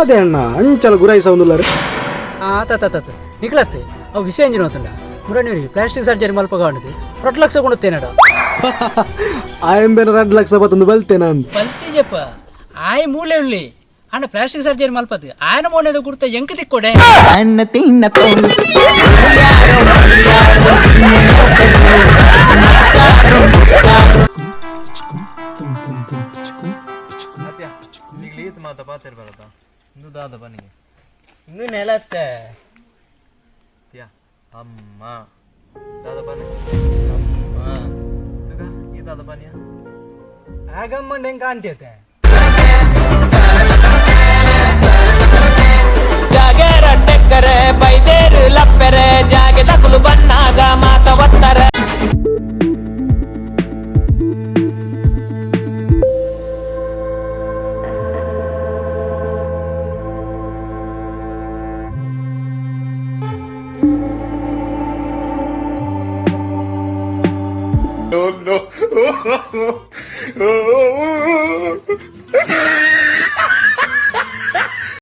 ದಾದೆ ಅಣ್ಣ ಅಂಚಲ ಗುರಾಯಿಸವೊಂದುಲ್ಲರು. ಆ ತಾತ ನಿಕ್ಲತ್ತೆ ಅವು ವಿಷಯ ಇಂಜಿನ ಹೋತಂಡ ಮುರಣಿಯವ್ರಿಗೆ ಪ್ಲಾಸ್ಟಿಕ್ ಸರ್ಜರಿ ಮಲ್ಪ ಕಾಣುದು 2 ಲಕ್ಷ ಕೊಡುತ್ತೇನಡ. ಆಯಂಬೆನ 2 ಲಕ್ಷ ಬತ್ತೊಂದು ಬಲ್ತೇನ ಅಂದ್. ಬಲ್ತಿಜಪ್ಪ ಆಯ್ ಮೂಲೆ ಉಳ್ಳಿ ಅಣ್ಣ ಪ್ಲಾಸ್ಟಿಕ್ ಸರ್ಜರಿ ಮಲ್ಪತ್ತು ಆಯನ ಮೋನೆದ ಕುರ್ತ ಎಂಕ್ ತಿಕ್ಕೊಡೆ. ಈತ್ ಮಾತ ಪಾತೆರ್ ಬರತ ಇಂದು ದಾದ ಬನ್ನಿಗೆ. ಇಂದು ನೆಲತ್ತೆ. ತ್ಯಾ ಅಮ್ಮ ದಾದ ಬನ್ನಿ ಅಮ್ಮ ತುಗ ಈ ದಾದ ಬನ್ನಿಯ. ಆಗಮ್ಮಂಡ ಹೆಂಗ್ ಕಾಣ್ತೈತೆ? ಜಾಗೆ ರಡ್ಡೆಕ್ಕರೆ ಬೈದೇರು ಲಪ್ಪೆರೆ ಜಾಗೆ ತಕುಲು ಬನ್ನಾಗ ಮಾತ ಒತ್ತಾರೆ.